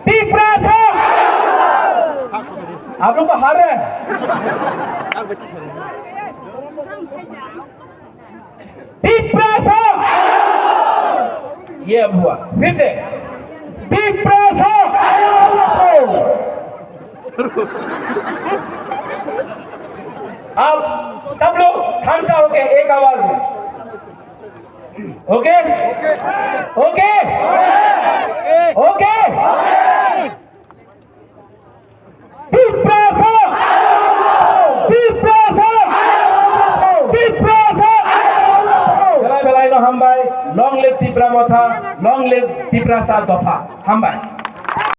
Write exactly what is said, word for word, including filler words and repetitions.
Tiprasa! आप लोग तो हार रहे हैं। Tiprasa! ये अब हुआ, फिर से। Tiprasa! अब सब लोग थामसा होके एक आवाज में। Okay? Okay? Okay? Tiprasa! Tiprasa! Tiprasa! Belai belai no hambai, long live Tipra Motha, long live Tiprasa Dopha. Hambai.